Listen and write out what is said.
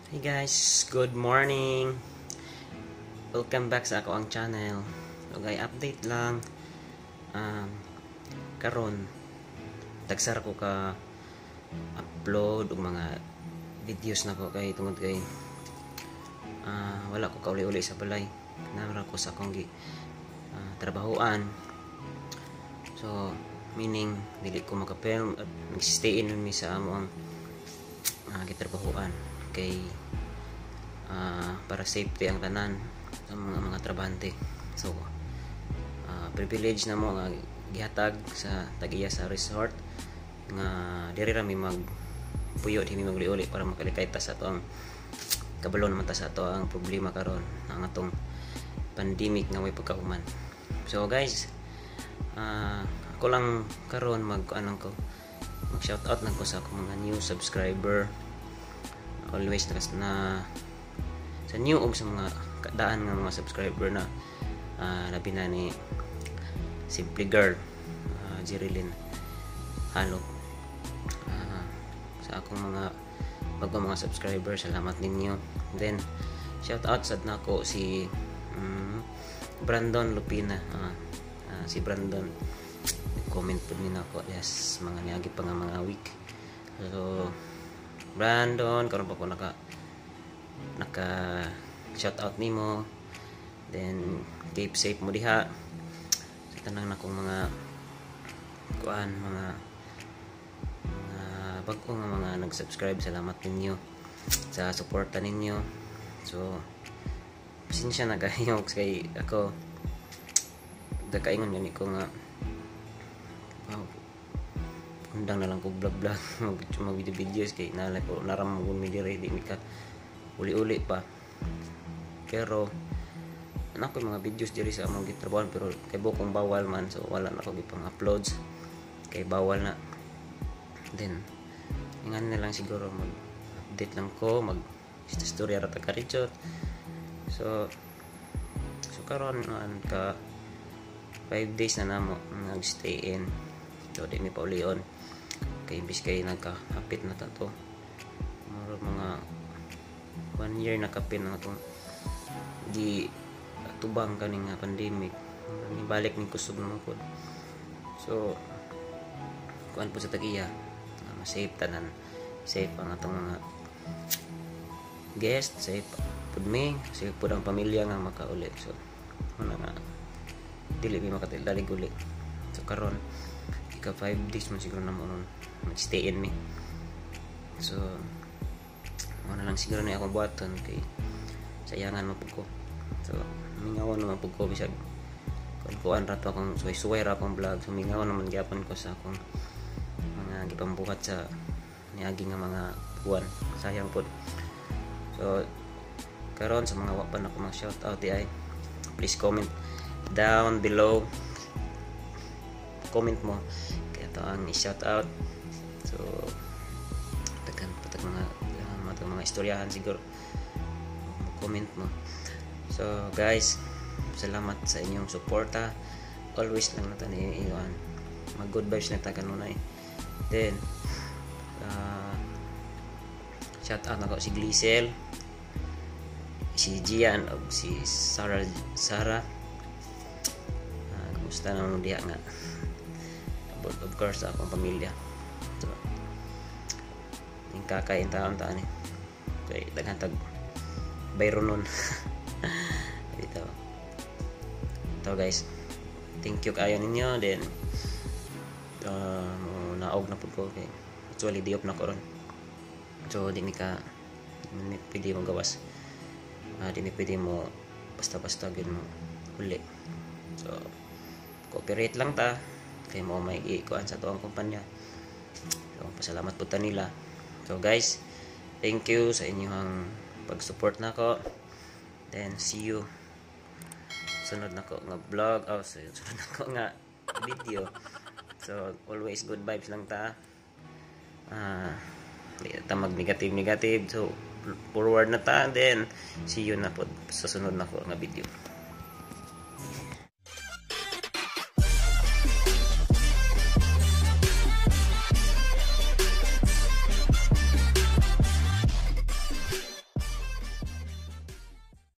Hey guys, good morning. Welcome back sa akoang channel. So guys, update lang. Karon tagsara ko ka upload og mga videos na ko kay tungod kay wala ko kauli-uli sa balay. Naa ra ko sa akong trabahoan. So, meaning dili ko maka-film at nag-stay in mi sa amoang gitrabahoan kay para safety ang tanan sa mga trabahante. So, privilege na mo nga gihatag sa tag-iya sa resort nga diri ra mi mag puyo, di mi maguli-uli para makalikay ta sa atoang kabalo naman ta sa atoang problema karon, ang atong pandemic nga way pagkahuman. So guys, ako lang karon mag anong ko, mag shout out lang ko sa akong mga new subscriber, always na sa new og sa mga daan nga mga subscriber na labi na ni Simply Girl, Jerilyn Halop, sa akong mga bago mga subscriber, salamat ninyo. Then shout out sad nako si Brandon Lupina, si Brandon comment pud ni nako, yes, mga niagi pa nga mga week. So Brandon, karon pa ko naka shout out nimo. Then keep safe mo diha sa tanang nakong mga kuan, mga bag-o nga mga nag-subscribe, salamat ninyo sa suporta ninyo. So pasensya na kayo kay ako nakaingon gani ko nga wow, undang na lang ko vlog vlog, mag video videos kay nalay ko naram mo mi diri, di mi ka uli-uli pa. Pero naa ko mga videos diri sa among gitrabahoan, pero kay bukong bawal man, so wala na ko gipang uploads kay bawal na. Then ingan na lang siguro, mag update lang ko, mag istorya ra ta karitsot. So karon an ka 5 days na namo nag stay in, so di mi paulion kay imbis kay nagkahapit na ta to, murag mga 1 year na kapin na atong di tubang kaning nga pandemic. Ni balik ning kusog naman pod. So kuan po sa tag-iya, safe tanan, safe ang atong mga guest, safe pud mi, safe pud ang pamilya nga makauli. So muna nga dili mi makatilalig uli. So karon ika 5 days man siguro na mo nun mag-stay in mi. So muna lang siguro na akong buhaton kay sayangan man pud ko. So mingawan naman pud ko bisag kuan kuan ra to akong suway-suway ra akong vlog. So mingawan naman gyapon ko sa akong mga gipambuhat sa niagi nga mga buwan, sayang pud. So karon sa mga wa pa nako mga shout out di ay, please comment down below, comment mo kaya to ang i-shout out. So daghan pa tag mga istoryahan siguro, comment mo. So guys, salamat sa inyong suporta, always lang natin iiwan, mag good vibes na ta kanunay. Then shout out nako si Glisel, si Gian ug si Sarah. Sarah, kumusta naman diha nga? But of course sa akong pamilya. So yung kakain taon taan eh kay daghan tag bayro nun dito. So guys, thank you kayo ninyo. Then naog na pud ko kay actually di off na ko ron, so di mi ka di mi pwede mo gawas, di mi pwede mo basta-basta gyud mo uli. So cooperate lang ta kay mo may ikuan sa tuang kumpanya. So pasalamat pud ta nila. So guys, thank you sa inyong pag-support nako. Then see you sunod nako nga vlog, oh, sunod nako nga video. So always good vibes lang ta, di ta mag negative negative. So forward na ta. Then see you na pod sa sunod nako nga video.